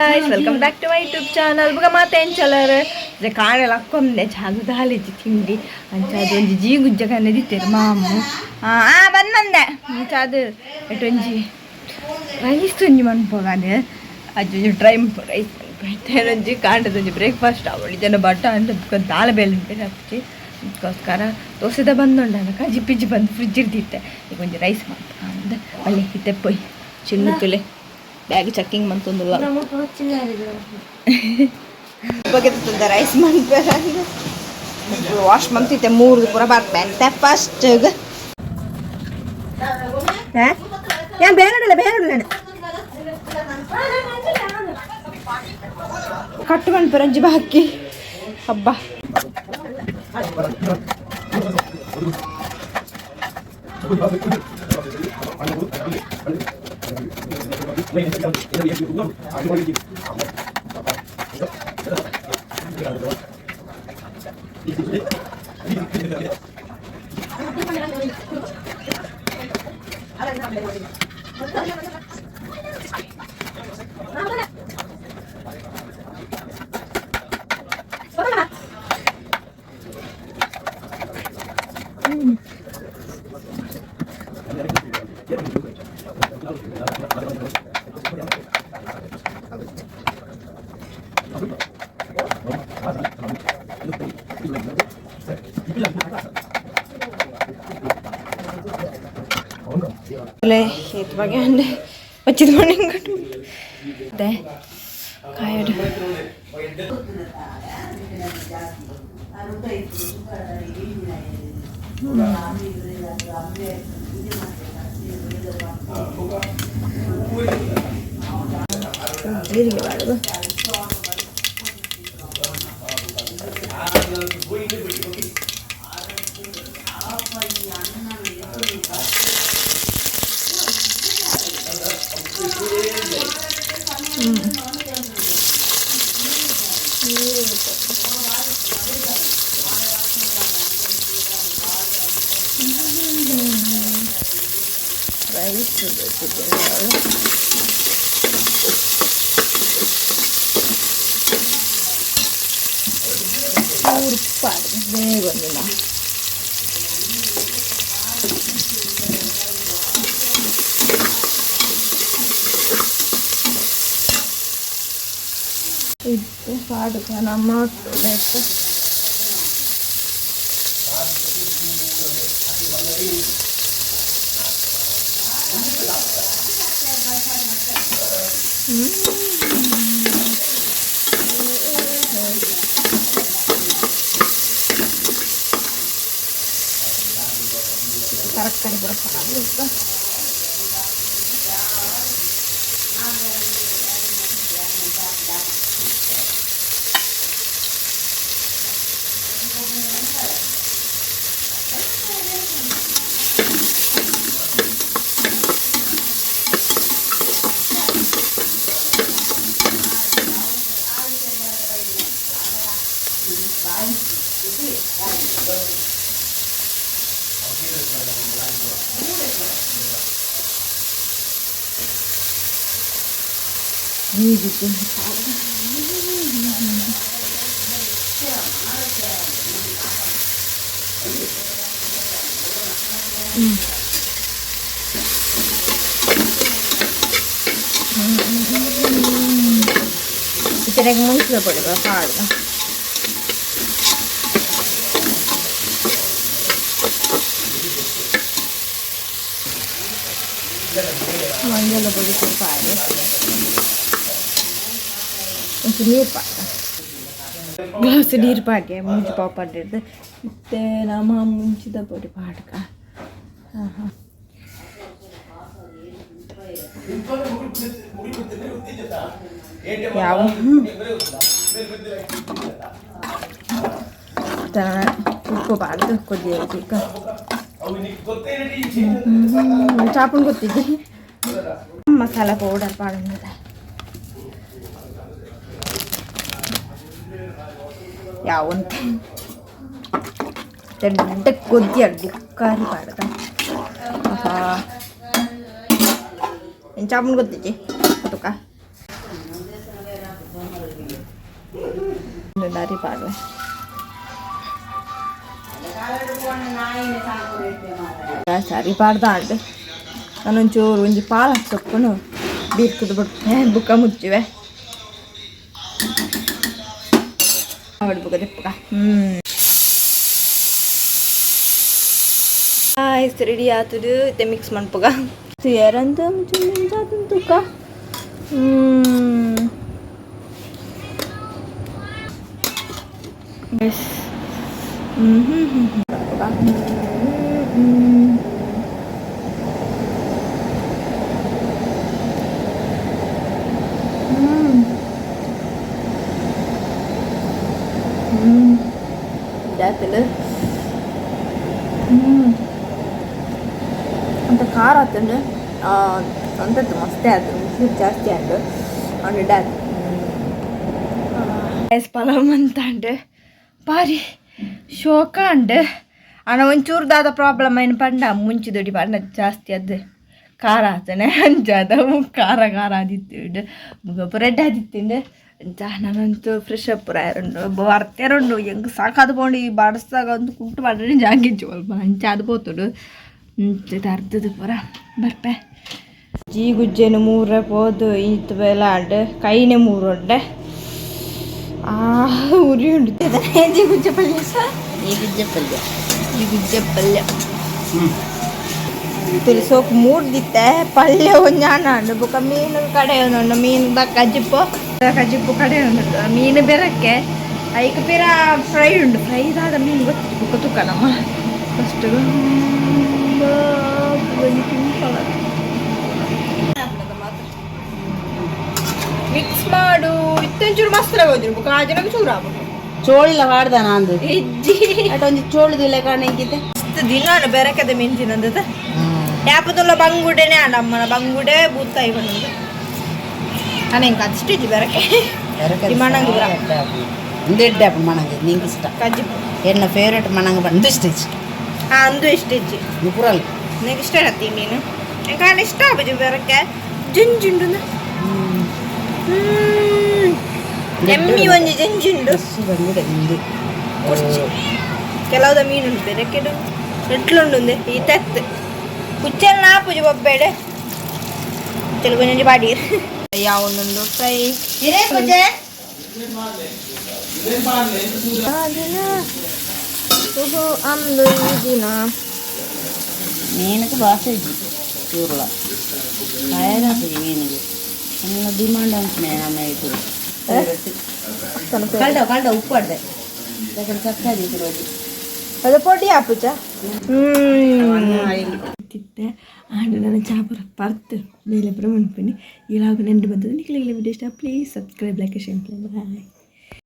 Guys, welcome back to my YouTube channel. ಬುಗ ಮಾತ ಎಂಚಲರ್ J ಕಾಣೆ ಲಕ್ಕೊಂದೆ ಚಾದು ದಾಲಿಜ್ಜಿ ತಿಂಡಿ ಅಂಚಾದ ಒಂಜಿ ಜೀಗುಜ್ಜ ಕನ್ನೆ ದಿತ್ತೇರು ಮಾಮು. ಆ ಆ ಬಂದ್ ಬಂದೆ ಅಂಚಾದ ಎಟೊಂಜಿ ರೈಸ್ ಒಂಜಿ ಮನ್ಪೋಗಾನೆ ಅಜ್ಜಿ ಟ್ರೈ ಮನ್ಪು ರೈಸ್ ಮನ್ಪು. ಒಂಜಿ ಕಾಂಡದೊಂಜಿ ಬ್ರೇಕ್ಫಾಸ್ಟ್ ಆವೊಡು ಜನ ಬಟ್ಟ ಅಂದ ಬುಕ್ಕ ದಾಲ ಬೇಲೆ ಆಪುಜಿ. ಅದಕ್ಕೋಸ್ಕರ ದೋಸೆದ ಬಂದುಂಡಾನ ಕಜಿ ಪಿಜ್ಜಿ ಬಂದು ಫ್ರಿಜ್ ಇರ್ದಿತ್ತೆ. ಈಗ ಒಂಜಿ ರೈಸ್ ಮನ್ಪು ಬಲ್ಲೆ ಇತ್ತೆ ಪೋಯ್ ಚಿನ್ನು ತುಲೆ ಬ್ಯಾಗ್ ಚೆಕ್ಕಿಂಗ್ ಮಂತೊಂದುಲ್ಲ ಬಗ್ಗೆ ರೈಸ್ ಮನ್ಪೆರ ವಾಶ್ ಮಂತಿತ್ತೆ ಮೂರು ಪೂರ ಬರ್ಪೆ ಅಂತ ಫಸ್ಟ್. ഞാൻ ಬೇಗಡಲ್ಲ ಬೇಗಡಲ್ಲ ಕಟ್ಟು ಮನ್ಪೆರ ಒಂಜಿ ಬಾಕಿ ಹಬ್ಬ. ಏತ್ ಬಗ್ಗೆ ಅಂಡೆ ಬಚ್ಚಿದ ಮನೆ ಕಾಯಡು. ಜೀರಿಗೆ ಬಾಡುದು. ರೈಸ್ ಉಪ್ಪಾಡು ಬೇಗ ಒಂದಿನ. ಇತ್ತು ಪಾಡುಗ ನಮ್ಮ ಬೇಕು. ತರಕಾರಿ ಪೂರ ಪಾಡ್ದು. ಇತ್ತರೆಗೆ ಮುಂಚಿದ ಪೊಡಿ ಪಾಡ್ದು. ಮಂಜಲ ಪೊಡಿ ಸ್ವಲ್ಪ ಪಾಡಿ ಒಂಚೂರು ನೀರು ಪಾಡ ಗ್ಲಾಸ್ ನೀರು ಪಾಡ್ಗೆ ಮುಂಚಿ ಪಾವು ಪಾಡಿಡ್ದು. ಇತ್ತೆ ನಮ್ಮ ಮುಂಚಿದ ಪೊಡಿ ಪಾಡ್ಕ. ಹಾಂ ಹಾಂ ಯಾವ ಉಪ್ಪು ಪಾಡ್ದು ಕೊದ್ದಿ. ಚಾಪುನ್ ಗೊತ್ತಿದ್ದೆ. ಮಸಾಲ ಪೌಡರ್ ಪಾಡೋಣ ಯಾವಂತ ದೊಡ್ಡ ಕೊದ್ದಿ ಬುಕ್ಕಾರಿ ಪಾಡದ. ಆಹಾ, ಚಾಪುನ್ ಗೊತ್ತಿಜ್ಜಿ ತುಕ. ಅರಿ ಪಾಡ್ವೆ. ಸರಿ ಪಾಡ್ದಾಂಡ್. ನಾನೊಂಚೂರು ಒಂಜಿ ಪಾಲಕ್ ಸೊಪ್ಪುನು ಬೀರ್ಕುದು ಬೊಟ್ಟು ಬುಕ್ಕ ಮುಚ್ಚುವೆ. ಬುಕ್ಕ ದೆಪ್ಪುಗ. ರೆಡಿ ಆತುದು. ಇತ್ತೆ ಮಿಕ್ಸ್ ಮನ್ಪುಗ. ಏರಂತ ತುಕ್ಕ. ಎಸ್. ಹ್ಮ್ ಹ್ಮ್ ಹ್ಮ್ ಹ್ಮ್ ಹ್ಮ್ ಜಾತಿಲ್. ಅಂತ ಖಾರ ಆತಂಡು ಅಂತದ್ದು ಮಸ್ತೆ ಆತು. ಬಿಸಿಲು ಜಾಸ್ತಿ ಆಂಡು ಅಂಡ್ ಡ್ಯಾತ್ ಪಲಾವ್ ಅಂತಾಂಡು. ಬಾರಿ ಶೋಕ ಅಂಡ್. ಅಣ್ಣ, ಒಂಚೂರು ದಾದ ಪ್ರಾಬ್ಲಮ್ ಏನು ಪಂಡ, ಮುಂಚಿ ದೊಡ್ಡಿ ಪಂಡ ಜಾಸ್ತಿ ಅದು ಖಾರ ಆತನೆ. ಅಂಚಾದ ಖಾರ ಖಾರ ಆದಿತ್ತು, ಬ್ರೆಡ್ ಆದಿತ್ತಿಂಡು. ಅಂಚ ನಾನಂತೂ ಫ್ರೆಶ್ ಅಪ್ ಪೂರ ಬರ್ತೇರುಂಡು. ಎಂಕ್ ಸಾಕಾದ್ ಪೋಂಡು. ಈ ಬಡಸಾಗ ಒಂದು ಕುಂಟು ಪಾಡ್ರೆ ಜಾಗಿಜ್ಜಿ ಒಲ್ಪ. ಅಂಚ ಅದು ಪೋತುಂಡು. ಅರ್ಧದ ಪೂರ ಬರ್ಪೆ. ಜೀಗುಜ್ಜೆನು ಮೂರ ಪೋದು ಈತ್ ಬೇಲಾಂಡ್. ಕೈನೆ ಮೂರುಂಡೆ. ಆ ಉರಿ ಉಂಡು. ಜೀಗುಜ್ಜೆ ಪಲ್ಯ ಸರ್. ಈ ಪಲ್ಯ. ಜೀಗುಜ್ಜೆ ಪಲ್ಯ ತುಳಿ ಸೋಕು ಮೂರ್ದಿತ್ತೆ. ಪಲ್ಯ ಒಂಜಾಣ ಬೊಕ ಮೀನು ಕಡೆ ಉಂಡು. ಮೀನು ಬ ಕಜಿಪ್ಪು ಕಜಿಪ್ಪು ಕಡೆ ಉಂಡು. ಮೀನು ಬೆರಕ್ಕೆ ಐಕ್ ಪಿರ ಫ್ರೈ ಉಂಡು. ಫ್ರೈ ದಾದ ಮೀನು ಗೊತ್ತು. ಬೊಕ ತುಕ್ಕ ನಮ್ಮ ಫಸ್ಟ್ ಮಿಕ್ಸ್ ಮಾಡು. ಇತ್ತೊಂಚೂರು ಮಸ್ತ್ ಹೋದ್ರು. ಬೊಕ ಆಜನಗ ಚೂರು ಆಪುಂಡು. ಚೋಳಿಲ ವಾಡ್ದಾನ ಅಂದು. ಇಜ್ಜಿ. ಅಟ ಒಂಜಿ ಚೋಳಿದಿಲ್ಲ ಕಾಣೆಂಗಿದ್ದೆ. ಮಸ್ತ್ ದಿನ ಬೆರಕದ ಮೆಂಚಿನಂದದ ಯಾಪದಲ್ಲ ಬಂಗುಡೆನೆ ಆಂಡ. ಅಮ್ಮನ ಬಂಗುಡೆ ಬೂತಾಯಿ ಬಂದದ್ದು. ಅಣ್ಣ, ಇಂಕ ಅದಿಷ್ಟು ಬೆರಕೆ ಈ ಮಣಂಗು ಪೂರ. ಇಂದು ಎಡ್ಡೆ ಆಪುಂಡು ಮಣಂಗೆ. ನಿಂಗೆ ಇಷ್ಟ. ಕಜ್ಜಿಪ್ಪು. ಎನ್ನ ಫೇವ್ರೇಟ್ ಮಣಂಗೆ ಬಂದು ಇಷ್ಟ ಇಷ್ಟ. ಹಾ, ಅಂದು ಇಷ್ಟ ಇಜ್ಜಿ. ಪುರಲ್. ನಿಂಗೆ ಇಷ್ಟ ಆಗತ್ತೆ ಈ ಮೀನು. ಎಂಕಾಂಡ ಇಷ್ಟ ಆಪುಜಿ ಬೆರಕೆ. ಜುಂಜುಂಡು ಎಮ್ಮಿ ಒಂಜಿ ಜಂಜುಂಡು. ಬಂಗುಡೆ ಇಂದು. ಕುರ್ಚಿ ಕೆಲವುದ ಮೀನುಂಟು ಬೆರಕೆಡು. ಎಟ್ಲುಂಡು ಈ ತೆತ್ತು ಕುಚ್ಚಲ್ ನಾಪುಜಿ ಬೊಬ್ಬೆಡೆ. ಕುಚ್ಚಲ್ ಒಂಜಿ ಪಾಡೀರ್ ಯಾವೊಂದುಂಡು ಫ್ರೈ. ಪೂಜೆ ಓಹೋ ಅಂದು ಈ ದಿನ. ಮೀನುக்கு ಬಾಸ ಇಜ್ಜಿ ಚೂರುಳ ಕಾಯದಾಪುಜಿ ಮೀನಿಗೆ. ಎಲ್ಲ ಡಿಮಾಂಡ್ ಅಂತಾನೆ ನಮ್ಮ ಇದು. ಕಲ್ಡ ಕಲ್ಡ ಉಪ್ಪು ಅಡ್ದೆ ಯಾಕಂದ್ರೆ ಸಕ್ಕರೆ ರೋಜಿ. ಅದು ಪೊಡಿ ಆಪುಜ ತಿತ್ತೆ ಆಂಡ ನನ್ನ ಚಾಪುರ ಪರ್ತ್ ಮೇಲೆ ಪುರ ಮನ್ಪಿನಿ. ಇಲಾಗ ನೆಂಟು ಬಂದದ್ದು. ನಿಕ್ಲೆಗ್ಲ ವಿಡಿಯೋ ಇಷ್ಟ, please subscribe, like, share. Bye.